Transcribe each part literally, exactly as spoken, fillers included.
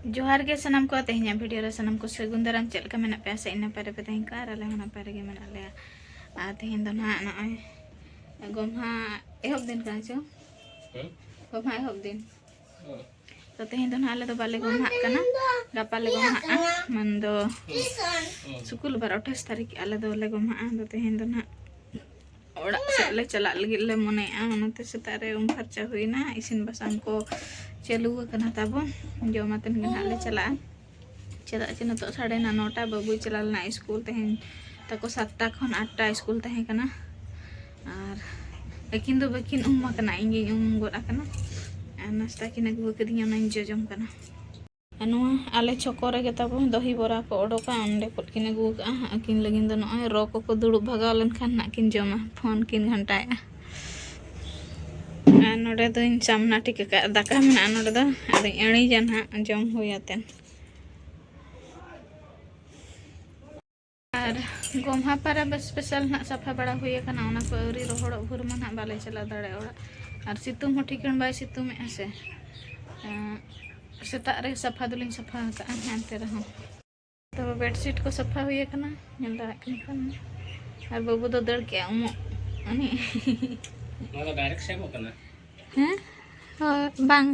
ᱡᱚᱦᱟᱨ ᱜᱮ ᱥᱟᱱᱟᱢ ᱠᱚ, ᱛᱮᱦᱮᱧᱟᱜ ᱵᱷᱤᱰᱤᱭᱳ ᱨᱮ ᱥᱟᱱᱟᱢ ᱠᱚ ᱥᱟᱹᱜᱩᱱ ᱫᱟᱨᱟᱢ᱾ ᱪᱮᱫ ᱞᱮᱠᱟ ᱢᱮᱱᱟᱜ ᱯᱮᱭᱟ? ᱥᱮ ᱤᱧ ᱱᱟᱯᱟᱭ ᱨᱮᱯᱮ ᱛᱟᱦᱮᱸ ᱠᱚᱜᱼᱟ, ᱟᱨ ᱟᱞᱮ ᱦᱚᱸ ᱱᱟᱯᱟᱭ ᱨᱮᱜᱮ ᱢᱮᱱᱟᱜ ᱞᱮᱭᱟ᱾ ᱟᱨ ᱛᱮᱦᱮᱧ ᱫᱚ ᱱᱟᱦᱟᱜ ᱱᱚᱜᱼᱚᱭ ᱜᱚᱢᱦᱟ ᱮᱦᱚᱵ ᱫᱤᱱ ᱠᱟᱱᱟ ᱪᱚ? ᱦᱮᱸ? ᱜᱚᱢᱦᱟ ᱮᱦᱚᱵ ᱫᱤᱱ᱾ ᱦᱮᱸ᱾ ᱛᱚ ᱛᱮᱦᱮᱧ ᱫᱚ ᱱᱟᱦᱟᱜ ᱟᱞᱮ ᱫᱚ ᱵᱟᱞᱮ ᱜᱚᱢᱦᱟᱜ ᱠᱟᱱᱟ, ᱜᱟᱯᱟ ᱞᱮ ᱜᱚᱢᱦᱟᱜᱼᱟ᱾ ᱢᱮᱱᱫᱚ ᱦᱮᱸ᱾ ᱥᱩᱠᱩᱞᱵᱟᱨ ᱟᱴᱷᱟᱥ ᱛᱟᱹᱨᱤᱠᱷ ᱟᱞᱮ ᱫᱚᱞᱮ ᱜᱚᱢᱦᱟᱜᱼᱟ᱾ ᱟᱫᱚ ᱛᱮᱦᱮᱧ ᱫᱚ ᱱᱟᱦᱟᱜ ᱚᱲᱟᱜ ᱥᱮᱫ ᱞᱮ ᱪᱟᱞᱟᱜ ᱞᱟᱹᱜᱤᱫ ᱞᱮ ᱢᱚᱱᱮᱭᱮᱜᱼᱟ᱾ ᱚᱱᱟᱛᱮ ᱥᱮᱛᱟᱜ ᱨᱮ ᱩᱢ ᱯᱷᱟᱨᱪᱟ ᱦᱩᱭᱱᱟ, ᱤᱥᱤᱱ ᱵᱟᱥᱟᱝ ᱠᱚ ᱪᱟᱹᱞᱩ ᱟᱠᱟᱱᱟ ᱛᱟᱵᱚ᱾ ᱡᱚᱢ ᱟᱛᱮᱱ ᱜᱮ ᱱᱟᱦᱟᱜ ᱞᱮ ᱪᱟᱞᱟᱜᱼᱟ᱾ ᱪᱮᱫᱟᱜ ᱪᱮ ᱱᱤᱛᱚᱜ ᱥᱟᱲᱮ ᱱᱚ, ᱱᱚᱴᱟ, ᱵᱟᱹᱵᱩᱭ ᱪᱟᱞᱟᱣ ᱞᱮᱱᱟ ᱥᱠᱩᱞ᱾ ᱛᱮᱦᱮᱧ ᱛᱟᱠᱚ ᱥᱟᱛᱴᱟ ᱠᱷᱚᱱ ᱟᱴᱴᱟ ᱥᱠᱩᱞ ᱛᱟᱦᱮᱸ ᱠᱟᱱᱟ᱾ ᱟᱨ ᱟᱹᱠᱤᱱ ᱫᱚ ᱵᱟᱹᱠᱤᱱ ᱩᱢ ᱟᱠᱟᱱᱟ, ᱤᱧ ᱜᱤᱧ ᱩᱢ ᱜᱚᱫ ᱟᱠᱟᱱᱟ᱾ ᱟᱨ ᱱᱟᱥᱛᱟ ᱠᱤᱱ ᱟᱹᱜᱩ ᱟᱠᱟᱫᱤᱧᱟ, ᱚᱱᱟᱧ ᱡᱚᱡᱚᱢ ᱠᱟᱱᱟ᱾ ᱟᱨ ᱱᱚᱣᱟ ᱟᱞᱮ ᱪᱷᱚᱠᱚ ᱨᱮᱜᱮ ᱛᱟᱵᱚ ᱫᱚᱦᱤ ᱵᱚᱨᱟ ᱠᱚ ᱚᱰᱚᱠᱟ, ᱚᱸᱰᱮ ᱠᱷᱚᱱ ᱠᱤᱱ ᱟᱹᱜᱩ ᱟᱠᱟᱫᱼᱟ᱾ ᱟᱹᱠᱤᱱ ᱞᱟᱹᱜᱤᱫ ᱫᱚ ᱱᱚᱜᱼᱚᱭ ᱨᱚ ᱠᱚᱠᱚ ᱫᱩᱲᱩᱵ ᱵᱷᱟᱜᱟᱣ ᱞᱮᱱᱠᱷᱟᱱ ᱱᱟᱜ ᱠᱤᱱ ᱡᱚᱢᱟ, ᱯᱷᱳᱱ ᱠᱤᱱ ᱜᱷᱟᱱᱴᱟᱭᱮᱫᱼᱟ᱾ ᱟᱨ ᱱᱚᱰᱮ ᱫᱚᱧ ᱥᱟᱢᱱᱟ ᱴᱷᱤᱠ ᱟᱠᱟᱫᱼᱟ, ᱫᱟᱠᱟ ᱢᱮᱱᱟᱜᱼᱟ ᱱᱚᱰᱮ ᱫᱚ, ᱟᱫᱚᱧ ᱟᱹᱬᱤᱡᱟ ᱱᱟᱦᱟᱜ, ᱡᱚᱢ ᱦᱩᱭ ᱟᱛᱮᱱ᱾ ᱟᱨ ᱜᱚᱢᱦᱟ ᱯᱟᱨᱟᱵᱽ ᱥᱯᱮᱥᱟᱞ ᱱᱟᱦᱟᱜ ᱥᱟᱯᱷᱟ ᱵᱟᱲᱟ ᱦᱩᱭ ᱟᱠᱟᱱᱟ, ᱚᱱᱟ ᱠᱚ ᱟᱹᱣᱨᱤ ᱨᱚᱦᱚᱲᱚᱜ ᱵᱷᱳᱨ ᱢᱟ ᱱᱟᱦᱟᱜ ᱵᱟᱞᱮ ᱪᱟᱞᱟᱣ ᱫᱟᱲᱮᱭᱟᱜᱼᱟ ᱚᱲᱟᱜ᱾ ᱟᱨ ᱥᱤᱛᱩᱝ ᱦᱚᱸ ᱴᱷᱤᱠᱟᱹᱱ ᱵᱟᱭ ᱥᱤᱛᱩᱝ ᱮᱫᱼᱟ ᱥᱮ᱾ ᱮᱸ, ᱥᱮᱛᱟᱜ ᱨᱮ ᱥᱟᱯᱷᱟ ᱫᱚᱞᱤᱧ ᱥᱟᱯᱷᱟ ᱟᱠᱟᱫᱼᱟ, ᱮᱱᱛᱮ ᱨᱮᱦᱚᱸ᱾ ᱛᱚᱵᱮ ᱵᱮᱰᱥᱤᱴ ᱠᱚ ᱥᱟᱯᱷᱟ ᱦᱩᱭ ᱟᱠᱟᱱᱟ, ᱧᱮᱞ ᱫᱟᱲᱮᱭᱟᱜ ᱠᱟᱱ ᱠᱷᱟᱱ᱾ ᱟᱨ ᱵᱟᱹᱵᱩ ᱫᱚ ᱫᱟᱹᱲ ᱠᱮᱜᱼᱟ ᱩᱢᱩᱜ ᱩᱱᱤ᱾ ᱱᱚᱣᱟ ᱫᱚ ᱰᱟᱭᱨᱮᱠᱴ ᱥᱮᱵᱚᱜ ᱠᱟᱱᱟ? ᱦᱮᱸ? ᱦᱳᱭ, ᱵᱟᱝ,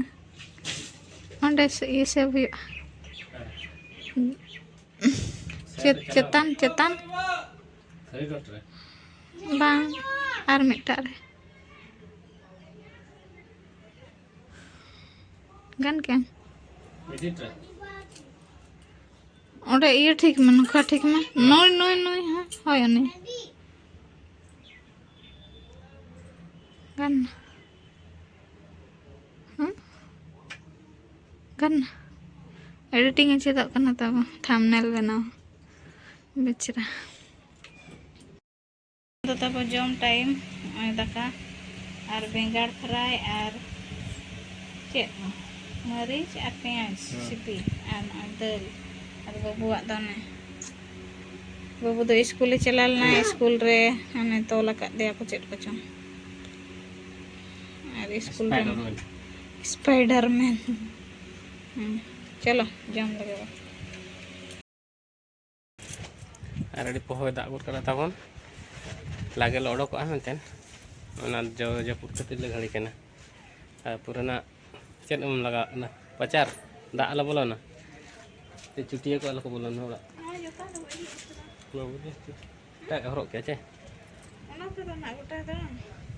ᱚᱸᱰᱮ ᱥᱮ-, ᱤᱭᱟᱹ ᱥᱮᱵᱷ ᱦᱩᱭᱩᱜᱼᱟ᱾ ᱦᱮᱸ᱾ ᱪᱮᱛ-, ᱪᱮᱛᱟᱱ, ᱪᱮᱛᱟᱱ᱾ ᱥᱟᱹᱨᱤ ᱰᱚᱴ ᱨᱮ? ᱵᱟᱝ, ᱟᱨ ᱢᱤᱫᱴᱟᱜ ᱨᱮ᱾ ᱜᱟᱱ ᱠᱮᱜᱼᱟᱢ? ᱮᱰᱤᱴ ᱨᱮ? ᱚᱸᱰᱮ ᱤᱭᱟᱹ ᱴᱷᱤᱠ ᱢᱮ, ᱱᱚᱝᱠᱟ ᱴᱷᱤᱠ ᱢᱮ᱾ ᱱᱩᱭ, ᱱᱩᱭ, ᱱᱩᱭ, ᱦᱮᱸ, ᱦᱳᱭ, ᱩᱱᱤ᱾ ᱜᱟᱱ ᱱᱟ᱾ ᱦᱮᱸ? ᱜᱟᱱ ᱱᱟ᱾ ᱮᱰᱤᱴᱤᱝ ᱮ ᱪᱮᱫᱚᱜ ᱠᱟᱱᱟ ᱛᱟᱵᱚ, ᱛᱷᱟᱢᱵᱱᱮᱞ ᱵᱮᱱᱟᱣ᱾ ᱵᱮᱪᱨᱟ᱾ ᱫᱚ ᱛᱟᱵᱚ ᱡᱚᱢ ᱴᱟᱭᱤᱢ᱾ ᱱᱚᱜᱼᱚᱭ ᱫᱟᱠᱟ ᱟᱨ ᱵᱮᱸᱜᱟᱲ ᱯᱷᱨᱟᱭ ᱟᱨ ᱪᱮᱫ? ᱢᱟᱹᱨᱤᱪ ᱟᱨ ᱯᱮᱸᱭᱟᱡᱽ ᱦᱮᱸ᱾ ᱥᱤᱯᱤ ᱟᱨ ᱱᱚᱜᱼᱚᱭ ᱫᱟᱹᱞ᱾ ᱟᱨ ᱵᱟᱹᱵᱩᱣᱟᱜ ᱫᱚ ᱚᱱᱮ, ᱵᱟᱹᱵᱩ ᱫᱚ ᱥᱠᱩᱞᱮ ᱪᱟᱞᱟᱣ ᱞᱮᱱᱟ, ᱦᱮᱸ᱾ ᱥᱠᱩᱞ ᱨᱮ ᱦᱟᱱᱮ ᱛᱚᱞ ᱟᱠᱟᱫ ᱫᱮᱭᱟ ᱠᱚ ᱪᱮᱫ ᱠᱚᱪᱚᱝ᱾ ᱟᱨ ᱥᱠᱩᱞ ᱨᱮ ᱥᱯᱟᱭᱰᱟᱨᱢᱮᱱ᱾ ᱥᱯᱟᱭᱰᱟᱨᱢᱮᱱ᱾ ᱦᱮᱸ᱾ ᱪᱚᱞᱚ, ᱡᱚᱢ ᱞᱮᱜᱮ ᱵᱚ᱾ ᱟᱨ ᱟᱹᱰᱤ ᱯᱚᱦᱚᱭ ᱫᱟᱜ ᱜᱚᱫ ᱠᱟᱫᱟ ᱛᱟᱵᱚᱱ᱾ ᱞᱟᱜᱮ ᱞᱮ ᱚᱰᱚᱠᱚᱜᱼᱟ ᱢᱮᱱᱛᱮ, ᱚᱱᱟ ᱡᱚ ᱡᱟᱹᱯᱩᱫ ᱠᱷᱟᱹᱛᱤᱨ ᱞᱮ ᱜᱷᱟᱹᱲᱤ ᱠᱟᱱᱟ᱾ ᱟᱨ ᱯᱩᱨᱟᱹ ᱱᱟᱜ ᱪᱮᱫ ᱮᱢ ᱞᱟᱜᱟᱣᱟᱜ ᱠᱟᱱᱟ? ᱯᱟᱪᱟᱨ ᱫᱟᱜ ᱟᱞᱚ ᱵᱚᱞᱚᱱᱟ, ᱪᱮ ᱪᱩᱴᱤᱭᱟᱹ ᱠᱚ ᱟᱞᱚ ᱠᱚ ᱵᱚᱞᱚᱱᱟ ᱚᱲᱟᱜ᱾ ᱵᱟᱹᱵᱩ ᱫᱚ ᱮᱴᱟᱜ ᱦᱚᱨᱚᱜ ᱠᱮᱫ ᱪᱮ? ᱚᱱᱟ ᱛᱮᱫᱚ ᱱᱟᱜ ᱜᱚᱴᱟ ᱫᱚ᱾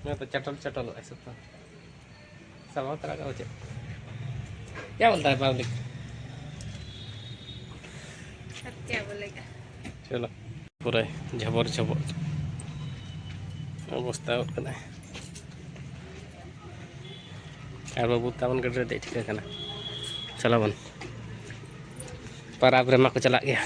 ᱚᱱᱟ ᱛᱚ ᱪᱟᱴᱚᱞ ᱪᱟᱴᱚᱞᱚᱜ ᱟᱭ ᱥᱚᱠᱛᱚ᱾ ᱥᱟᱵᱟᱣ ᱛᱟᱨᱟ ᱠᱟᱜ ᱪᱮᱫ? क्या बोलता है पब्लिक? अब क्या बोलेगा? ᱪᱚᱞᱚ, ᱯᱩᱨᱟᱹ ᱡᱷᱚᱵᱚᱨ ᱡᱷᱚᱵᱚᱨ ᱚᱵᱚᱥᱛᱟ ᱜᱚᱫ ᱠᱟᱱᱟᱭ᱾ ᱟᱨ ᱵᱟᱹᱵᱩ ᱛᱟᱵᱚᱱ ᱜᱟᱹᱰᱤ ᱨᱮ ᱫᱮᱡ ᱴᱷᱤᱠᱟᱹ ᱠᱟᱱᱟ᱾ ᱪᱟᱞᱟᱣ ᱵᱚᱱ᱾ ᱯᱟᱨᱟᱵᱽ ᱨᱮᱢᱟ ᱠᱚ ᱪᱟᱞᱟᱜ ᱜᱮᱭᱟ᱾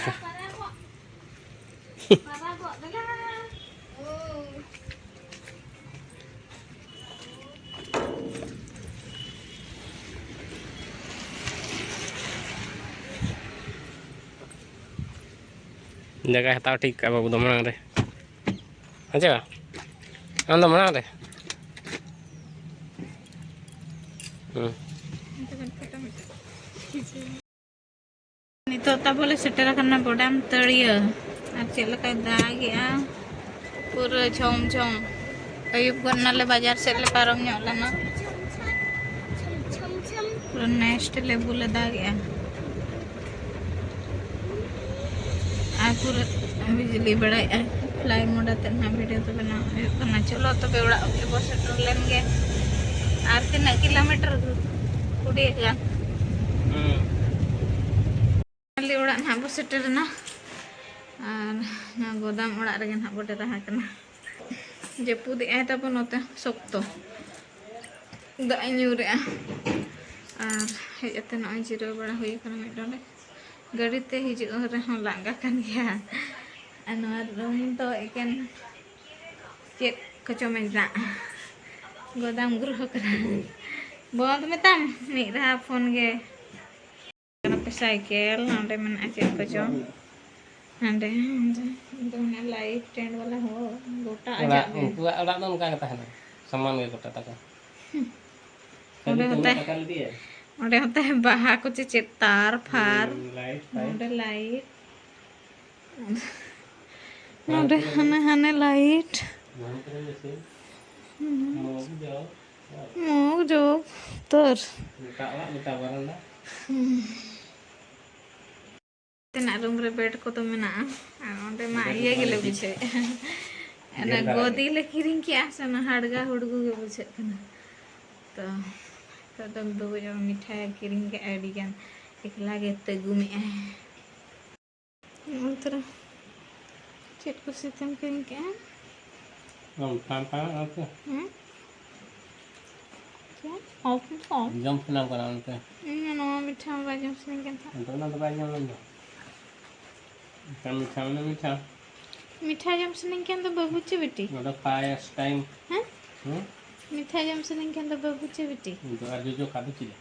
ᱡᱟᱭᱜᱟᱭ ᱦᱟᱛᱟᱣ ᱴᱷᱤᱠ ᱠᱟᱜᱼᱟ ᱵᱟᱹᱵᱩ ᱫᱚ ᱢᱟᱲᱟᱝ ᱨᱮ᱾ ᱟᱪᱪᱷᱟ, ᱟᱢ ᱫᱚ ᱢᱟᱲᱟᱝ ᱨᱮ᱾ ᱦᱩᱸ᱾ ᱱᱤᱛᱚᱜ ᱛᱟᱵᱚ ᱞᱮ ᱥᱮᱴᱮᱨ ᱟᱠᱟᱱᱟ ᱵᱚᱰᱟᱢ ᱛᱟᱹᱲᱤᱭᱟᱹ᱾ ᱟᱨ ᱪᱮᱫ ᱞᱮᱠᱟᱭ ᱫᱟᱜᱮᱜᱼᱟ, ᱯᱩᱨᱟᱹ ᱡᱷᱚᱢ ᱡᱷᱚᱢ᱾ ᱟᱹᱭᱩᱵ ᱜᱚᱫ ᱱᱟᱞᱮ, ᱵᱟᱡᱟᱨ ᱥᱮᱫ ᱞᱮ ᱯᱟᱨᱚᱢ ᱧᱚᱜ ᱞᱮᱱᱟ᱾ ᱯᱩᱨᱟᱹ ᱱᱮᱥᱴ ᱞᱮᱵᱩᱞ ᱮ ᱫᱟᱜᱮᱜᱼᱟ᱾ ᱟᱨ ᱯᱩᱨᱟᱹ ᱵᱤᱡᱽᱞᱤ ᱵᱟᱲᱟᱭᱮᱜᱼᱟᱭ᱾ ᱯᱷᱞᱟᱭ ᱢᱳᱰ ᱟᱛᱮᱫ ᱱᱟᱦᱟᱜ ᱵᱷᱤᱰᱤᱭᱳ ᱫᱚ ᱵᱮᱱᱟᱣ ᱦᱩᱭᱩᱜ ᱠᱟᱱᱟ᱾ ᱪᱚᱞᱚ ᱛᱚᱵᱮ ᱚᱲᱟᱜ ᱜᱮᱵᱚ ᱥᱮᱴᱮᱨ ᱞᱮᱱ ᱜᱮ᱾ ᱟᱨ ᱛᱤᱱᱟᱹᱜ ᱠᱤᱞᱳᱢᱤᱴᱟᱨ? ᱠᱩᱲᱤ ᱜᱟᱱ᱾ ᱦᱩᱸ᱾ ᱟᱞᱮ ᱚᱲᱟᱜ ᱱᱟᱦᱟᱜ ᱵᱚ ᱥᱮᱴᱮᱨᱮᱱᱟ᱾ ᱟᱨ ᱱᱚᱣᱟ ᱜᱚᱫᱟᱢ ᱚᱲᱟᱜ ᱨᱮᱜᱮ ᱱᱟᱦᱟᱜ ᱵᱚ ᱰᱮᱨᱟ ᱟᱠᱟᱱᱟ᱾ ᱡᱟᱹᱯᱩᱫᱮᱜᱼᱟᱭ ᱛᱟᱵᱚ ᱱᱚᱛᱮ ᱥᱚᱠᱛᱚ᱾ ᱫᱟᱜ ᱮ ᱧᱩᱨᱮᱜᱼᱟ᱾ ᱟᱨ ᱦᱮᱡ ᱟᱛᱮ ᱱᱚᱜᱼᱚᱭ ᱡᱤᱨᱟᱹᱣ ᱵᱟᱲᱟ ᱦᱩᱭ ᱟᱠᱟᱱᱟ ᱢᱤᱫ ᱰᱚᱸᱰᱮ᱾ ᱜᱟᱹᱰᱤ ᱛᱮ ᱦᱤᱡᱩᱜ ᱨᱮᱦᱚᱸ ᱞᱟᱸᱜᱟ ᱠᱟᱱ ᱜᱮᱭᱟ᱾ ᱟᱨ ᱱᱚᱣᱟ ᱨᱩᱢ ᱫᱚ ᱮᱠᱮᱱ ᱪᱮᱫ ᱠᱚᱪᱚ ᱢᱮᱱᱟᱜ, ᱜᱚᱫᱟᱢ ᱜᱨᱚᱦᱚ ᱠᱟᱱᱟ᱾ ᱵᱚᱱᱫ ᱢᱮᱛᱟᱢ ᱢᱤᱫ ᱫᱷᱟᱣ ᱯᱷᱳᱱ ᱜᱮ᱾ ᱱᱚᱛᱮ ᱥᱟᱭᱠᱮᱞ, ᱱᱚᱸᱰᱮ ᱢᱮᱱᱟᱜᱼᱟ ᱪᱮᱫ ᱠᱚᱪᱚ᱾ ᱦᱟᱸᱰᱮ, ᱦᱟᱸᱰᱮ, ᱚᱸᱰᱮ ᱢᱮᱱᱟᱜᱼᱟ ᱞᱟᱭᱤᱴ ᱥᱴᱮᱱᱰ ᱵᱟᱞᱟ ᱦᱚᱸ, ᱜᱚᱴᱟ ᱟᱡᱟᱜ ᱚᱲᱟᱜ, ᱜᱮ᱾ ᱩᱱᱠᱩᱣᱟᱜ ᱚᱲᱟᱜ ᱫᱚ ᱚᱱᱠᱟ ᱜᱮ ᱛᱟᱦᱮᱱᱟ, ᱥᱚᱢᱟᱱ ᱜᱮ ᱜᱚᱴᱟ ᱛᱟᱠᱚ᱾ ᱦᱩᱸ᱾ ᱠᱷᱟᱹᱞᱤ ᱚᱸᱰᱮ ᱛᱚ ᱦᱚᱸ ᱩᱱᱟᱹᱜ ᱛᱟᱭ-, ᱴᱟᱠᱟ ᱞᱮᱫᱮᱭᱟ᱾ ᱚᱸᱰᱮ ᱦᱚᱸ ᱛᱟᱦᱮᱸ ᱵᱟᱦᱟ ᱠᱚ ᱪᱮ ᱪᱮᱫ ᱛᱟᱨ ᱯᱷᱟᱨ᱾ ᱦᱩᱸ, light, light᱾ ᱱᱚᱰᱮ light᱾ ᱱᱚᱰᱮ ᱦᱟᱱᱮ, ᱦᱟᱱᱮ light᱾ ᱱᱚᱣᱟ ᱠᱚᱨᱮ ᱢᱮᱥᱮ᱾ ᱦᱩᱸ᱾ ᱢᱚᱜᱽ ᱡᱚᱜᱽ᱾ ᱢᱚᱜᱽ ᱡᱚᱜᱽ ᱛᱟᱨ᱾ ᱢᱮᱛᱟᱜ ᱚᱲᱟᱜ, ᱢᱮᱛᱟᱜ ᱵᱟᱨᱟᱱᱰᱟ᱾ ᱦᱩᱸ᱾ ᱛᱮᱱᱟᱜ room ᱨᱮ bed ᱠᱚᱫᱚ ᱢᱮᱱᱟᱜᱼᱟ᱾ ᱟᱨ ᱚᱸᱰᱮ ᱢᱟ bed ᱤᱭᱟᱹ ᱠᱚᱫᱚ ᱜᱮᱞᱮ ᱢᱤᱫᱴᱤᱡ ᱵᱩᱡᱷᱟᱹᱣᱮᱫᱼᱟ᱾ ᱚᱱᱟ ᱜᱮᱫ ᱫᱷᱟᱨᱟ ᱜᱚᱫᱤ ᱜᱮ᱾ ᱞᱮ ᱠᱤᱨᱤᱧ ᱠᱮᱜᱼᱟ ᱥᱮ, ᱚᱱᱟ ᱦᱟᱰᱜᱟ ᱦᱩᱰᱜᱩ ᱜᱮ ᱵᱩᱡᱷᱟᱹᱜ ᱠᱟᱱᱟ᱾ ᱛᱚ, ᱛᱚ ᱫᱚ ᱵᱟᱹᱵᱩ ᱡᱮᱢᱚᱱ ᱢᱤᱴᱷᱟᱭ ᱠᱤᱨᱤᱧ ᱠᱮᱜᱼᱟ ᱟᱹᱰᱤ ᱜᱟᱱ, ᱮᱠᱞᱟ ᱜᱮ ᱛᱟᱹᱜᱩᱢᱮᱜᱼᱟᱭ᱾ ᱱᱚᱜᱼᱚᱭ ᱛᱚᱨᱟ ᱪᱮᱫ ᱠᱩᱥᱤ ᱛᱮᱢ ᱠᱤᱨᱤᱧ ᱠᱮᱜᱼᱟ? ᱟᱢ ᱴᱷᱟᱢ ᱴᱷᱟᱢ ᱚᱱᱟᱛᱮ᱾ ᱦᱩᱸ? ᱪᱮᱫ? Of of? ᱡᱚᱢ ᱥᱟᱱᱟᱢ ᱠᱟᱱᱟ ᱚᱱᱟᱛᱮ᱾ ᱤᱧ ᱦᱚᱸ ᱱᱚᱣᱟ ᱢᱤᱴᱷᱟ ᱵᱟᱭ ᱡᱚᱢ ᱥᱟᱱᱟᱧ ᱠᱟᱱ ᱛᱟᱦᱮᱸᱫ᱾ ᱟᱫᱚ ᱚᱱᱟ ᱫᱚ ᱵᱟᱭ ᱡᱚᱢ ᱞᱮᱱ ᱫᱚ᱾ ᱢᱤᱴᱷᱟ, ᱢᱤᱴᱷᱟ ᱢᱟᱱᱮ ᱢᱤᱴᱷᱟ᱾ ᱢᱤᱴᱷᱟ ᱡᱚᱢ ᱥᱟᱱᱟᱧ ᱠᱷᱟᱱ ᱫᱚ ᱵᱟᱹᱵᱩ ᱪᱮ ᱵᱤᱴᱤ? ᱱᱚᱰᱮ first time᱾ ᱦᱮᱸ? ᱦᱩᱸ? ᱢᱤᱴᱷᱟ ᱡᱚᱢ ᱥᱟᱱᱟᱧ ᱠᱷᱟᱱ ᱫᱚ ᱵᱟᱹᱵᱩ ᱪᱮ ᱵᱤᱴᱤ? ᱤᱧ ᱫᱚ ᱟᱨ ᱡᱚᱡᱚ ᱠᱷᱟᱫᱚ ᱪᱤᱞᱤ?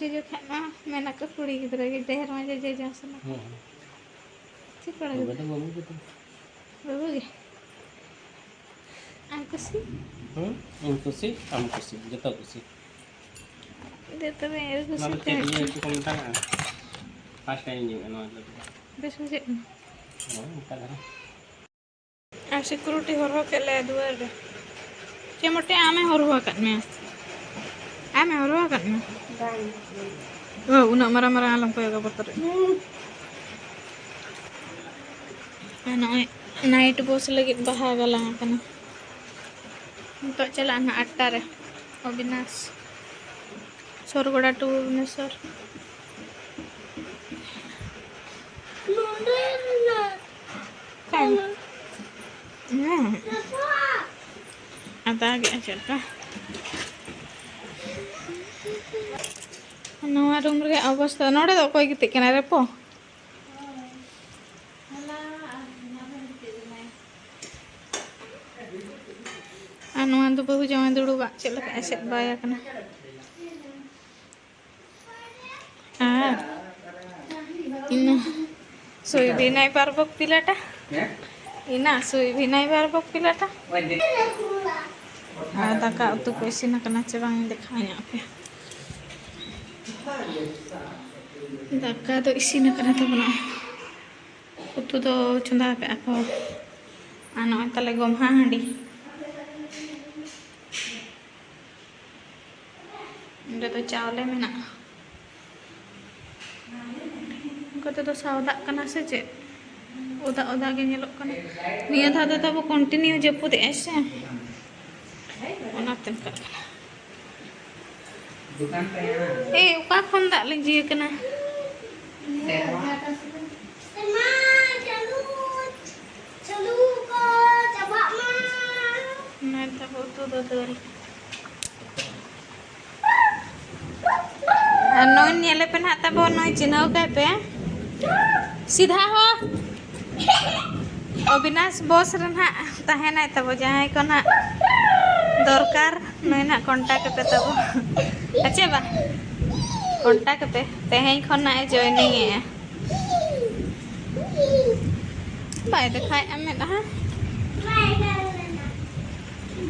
ᱡᱚᱡᱚ ᱠᱷᱟᱱ ᱢᱟ ᱢᱮᱱᱟ ᱠᱚ ᱠᱩᱲᱤ ᱜᱤᱫᱽᱨᱟᱹ ᱜᱮ ᱰᱷᱮᱨ ᱢᱟ ᱡᱚᱡᱚ ᱡᱚᱢ ᱥᱟᱱᱟ ᱠᱚᱣᱟ᱾ ᱦᱩᱸ᱾ ᱪᱮ ᱠᱚᱲᱟ ᱛᱚᱵᱮ ᱜᱤᱫᱽᱨᱟᱹ? ᱫᱚ ᱵᱟᱹᱵᱩ ᱜᱮᱛᱚ᱾ ᱵᱟᱹᱵᱩ ᱜᱮ? ᱟᱢ ᱠᱩᱥᱤ? ᱦᱩᱸ? ᱤᱧ ᱠᱩᱥᱤ, ᱟᱢ ᱠᱩᱥᱤ, ᱡᱚᱛᱚ ᱠᱩᱥᱤ᱾ ᱫᱮ ᱛᱚᱵᱮ, ᱤᱧ ᱠᱩᱥᱤ ᱱᱚᱣᱟ ᱫᱚ ᱛᱮ᱾ ᱪᱮᱫ ᱤᱭᱟᱹ ᱪᱚ ᱠᱚ ᱢᱮᱛᱟᱜᱼᱟ? First time ᱤᱧ ᱡᱚᱢᱮᱫᱼᱟ ᱱᱚᱣᱟ ᱫᱚ᱾ ᱵᱮᱥ ᱵᱩᱡᱷᱟᱹᱜ ᱠᱟᱱᱟ? ᱦᱳᱭ, ᱚᱱᱠᱟ ᱫᱷᱟᱨᱟ᱾ ᱟᱨ security ᱦᱚᱨᱦᱚ ᱠᱮᱫ ᱞᱮᱭᱟ ᱫᱩᱣᱟᱹᱨ ᱨᱮ᱾ ᱪᱮ ᱢᱚᱴᱮ ᱟᱢᱮ ᱦᱚᱨᱦᱚ ᱟᱠᱟᱫ ᱢᱮᱭᱟ? ᱟᱢᱮ ᱦᱚᱨᱦᱚ ᱟᱠᱟᱫ ᱢᱮᱭᱟ? ᱵᱟᱝ᱾ ᱳ, ᱩᱱᱟᱹᱜ ᱢᱟᱨᱟᱝ ᱢᱟᱨᱟᱝ ᱟᱞᱚᱢ ᱠᱚᱭᱚᱜᱟ, ᱵᱚᱛᱚᱨᱚᱜ᱾ ᱟᱨ ᱱᱚᱜᱼᱚᱭ night bus ᱞᱟᱹᱜᱤᱫ ᱵᱟᱦᱟ ᱜᱟᱞᱟᱝ ᱟᱠᱟᱱᱟ᱾ ᱱᱤᱛᱚᱜ ᱪᱟᱞᱟᱜᱼᱟ ᱱᱟᱦᱟᱜ ᱟᱴᱴᱟ ᱨᱮ ᱚᱵᱤᱱᱟᱥ, ᱥᱚᱨᱜᱚᱲᱟ to ᱵᱷᱩᱵᱽᱱᱮᱥᱚᱨ᱾ ᱱᱚᱰᱮ ᱢᱮᱱᱟᱜ᱾ ᱦᱮᱸ᱾ ᱟᱫᱟ ᱜᱮ ᱪᱮᱫ ᱞᱮᱠᱟ? ᱱᱚᱣᱟ room ᱨᱮᱭᱟᱜ ᱚᱵᱚᱥᱛᱟ, ᱱᱚᱰᱮ ᱫᱚ ᱚᱠᱚᱭ ᱜᱤᱛᱤᱡ ᱠᱟᱱᱟᱭ ᱨᱮᱯᱚ? ᱟᱨ ᱱᱚᱣᱟ ᱫᱚ ᱵᱟᱹᱦᱩ ᱡᱟᱶᱟᱭ ᱫᱩᱲᱩᱵᱟᱜ ᱪᱮᱫ ᱞᱮᱠᱟ ᱮᱥᱮᱫ ᱵᱟᱭ ᱟᱠᱟᱱᱟ᱾ ᱟᱨ ᱤᱱᱟᱹ ᱥᱩᱭ ᱵᱷᱤᱱᱟᱭ ᱯᱟᱨᱵᱚᱠ ᱯᱤᱞᱟᱴᱟ᱾ ᱦᱮᱸ? ᱤᱱᱟ ᱥᱩᱭ ᱵᱷᱤᱱᱟᱭ ᱯᱟᱨᱵᱚᱠ ᱯᱤᱞᱟᱴᱟ᱾ ᱳᱭ ᱫᱮ-, ᱟᱨ ᱫᱟᱠᱟ ᱩᱛᱩ ᱠᱚ ᱤᱥᱤᱱ ᱟᱠᱟᱱᱟ ᱪᱮ ᱵᱟᱝ, ᱤᱧ ᱫᱮᱠᱷᱟᱣ ᱧᱚᱜ ᱟᱯᱮᱭᱟ᱾ ᱫᱟᱠᱟ ᱫᱚ ᱤᱥᱤᱱ ᱟᱠᱟᱱᱟ ᱛᱟᱵᱚᱱᱟ, ᱩᱛᱩ ᱫᱚ ᱪᱚᱸᱫᱟ ᱟᱠᱟᱫᱼᱟ ᱠᱚ, ᱟᱨ ᱱᱚᱜᱼᱚᱭ ᱛᱟᱞᱮ ᱜᱚᱢᱦᱟ ᱦᱟᱺᱰᱤ᱾ ᱚᱸᱰᱮ ᱫᱚ ᱪᱟᱣᱞᱮ ᱢᱮᱱᱟᱜᱼᱟ᱾ ᱚᱱᱠᱟ ᱛᱮᱫᱚ ᱥᱟᱣᱫᱟᱜ ᱠᱟᱱᱟ ᱥᱮ ᱪᱮᱫ? ᱚᱫᱟ ᱚᱫᱟ ᱜᱮ ᱧᱮᱞᱚᱜ ᱠᱟᱱᱟ᱾ ᱱᱤᱭᱟᱹ ᱫᱷᱟᱣ ᱫᱚ ᱛᱟᱵᱚ continue ᱡᱟᱹᱯᱩᱫ ᱮᱜᱼᱟᱭ ᱥᱮ, ᱚᱱᱟᱛᱮ ᱚᱱᱠᱟᱜ ᱠᱟᱱᱟ᱾ ᱮᱭ, ᱚᱠᱟ ᱠᱷᱚᱱ ᱫᱟᱜ ᱞᱤᱸᱡᱤ ᱟᱠᱟᱱᱟ? ᱚᱱᱟ ᱛᱟᱵᱚ ᱩᱛᱩ ᱫᱚ ᱫᱟᱹᱞ᱾ ᱟᱨ ᱱᱩᱭ ᱧᱮᱞᱮ ᱯᱮ ᱱᱟᱦᱟᱜ ᱛᱟᱵᱚ, ᱱᱩᱭ ᱪᱤᱱᱦᱟᱹᱣ ᱠᱟᱭ ᱯᱮ᱾ ᱥᱤᱫᱷᱟ ᱦᱚ᱾ ᱚᱵᱤᱱᱟᱥ ᱵᱚᱥ ᱨᱮ ᱱᱟᱦᱟᱜ ᱛᱟᱦᱮᱱᱟᱭ ᱛᱟᱵᱚ, ᱡᱟᱦᱟᱸᱭ ᱠᱚ ᱱᱟᱦᱟᱜ ᱫᱚᱨᱠᱟᱨ, ᱱᱩᱭ ᱱᱟᱦᱟᱜ contact ᱯᱮ ᱛᱟᱵᱚ᱾ ᱟᱪᱪᱷᱟ ᱵᱟ? Contact ᱯᱮ᱾ ᱛᱮᱦᱮᱧ ᱠᱷᱚᱱ ᱱᱟᱦᱟᱜ ᱮ joining ᱮᱜᱼᱟ᱾ ᱵᱟᱭ ᱫᱮᱠᱷᱟᱣᱮᱫᱼᱟ ᱢᱮᱫᱦᱟ᱾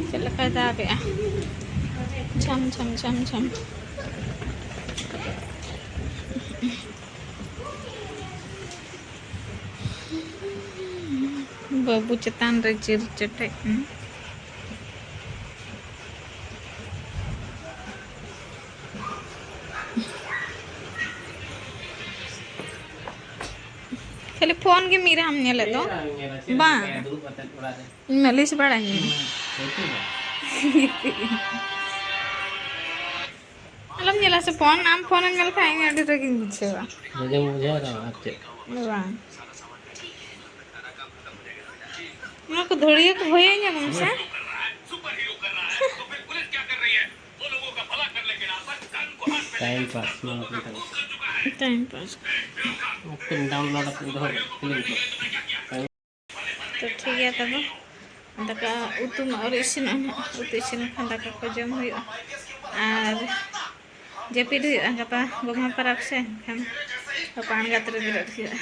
ᱪᱮᱫ ᱞᱮᱠᱟᱭ ᱫᱟᱵᱮᱜᱼᱟ? ᱪᱷᱟᱢ, ᱪᱷᱟᱢ, ᱪᱷᱟᱢ, ᱪᱷᱟᱢ᱾ ᱵᱟᱹᱵᱩ ᱪᱮᱛᱟᱱ ᱨᱮ ᱡᱤᱞ ᱪᱮᱴᱮᱡ ᱮᱱᱟ᱾ ᱠᱷᱟᱹᱞᱤ phone ᱜᱮ ᱢᱤᱫ ᱨᱮᱦᱟᱢ ᱧᱮᱞᱮᱫ ᱫᱚ᱾ ᱵᱟᱝ᱾ ᱤᱧ ᱢᱟ ᱞᱤᱥ ᱵᱟᱲᱟᱭ ᱢᱮ᱾ ᱟᱞᱚᱢ ᱧᱮᱞᱟ ᱥᱮ phone, ᱟᱢ phone ᱮᱢ ᱧᱮᱞ ᱠᱷᱟᱱ ᱤᱧ ᱟᱹᱰᱤ ᱨᱟᱹᱜᱤᱧ ᱵᱩᱡᱷᱟᱹᱣᱟ᱾ ᱨᱟᱹᱜᱤᱢ ᱵᱩᱡᱷᱟᱹᱣᱟ ᱫᱚ ᱟᱨ ᱪᱮᱫ? ᱵᱟᱝ᱾ ᱱᱚᱣᱟ ᱠᱚ ᱫᱷᱩᱲᱤᱭᱟᱹ ᱠᱚ ᱦᱩᱭ ᱧᱚᱜ ᱢᱮᱥᱮ᱾ Time pass ᱱᱚᱣᱟ ᱠᱚ ᱢᱮᱛᱟᱜ ᱠᱟᱱᱟ᱾ Time pass᱾ ᱢᱤᱫᱴᱮᱱ download ᱟᱠᱟᱫ ᱫᱚᱦᱚ ᱠᱟᱜ film ᱠᱚ᱾ ᱛᱚ ᱴᱷᱤᱠ ᱜᱮᱭᱟ ᱛᱚᱵᱮ, ᱫᱟᱠᱟ ᱩᱛᱩ ᱢᱟ ᱟᱹᱣᱨᱤ ᱤᱥᱤᱱᱚᱜᱼᱟ ᱱᱟᱦᱟᱜ᱾ ᱩᱛᱩ ᱤᱥᱤᱱ ᱞᱮᱱᱠᱷᱟᱱ ᱫᱟᱠᱟ ᱠᱚ ᱡᱚᱢ ᱦᱩᱭᱩᱜᱼᱟ ᱟᱨ ᱡᱟᱹᱯᱤᱫ ᱦᱩᱭᱩᱜᱼᱟ᱾ ᱜᱟᱯᱟ ᱜᱚᱢᱦᱟ ᱯᱚᱨᱚᱵᱽ ᱥᱮ, ᱮᱱᱠᱷᱟᱱ ᱜᱟᱯᱟ ᱟᱬᱜᱟᱛ ᱨᱮ ᱵᱮᱨᱮᱫ ᱦᱩᱭᱩᱜᱼᱟ᱾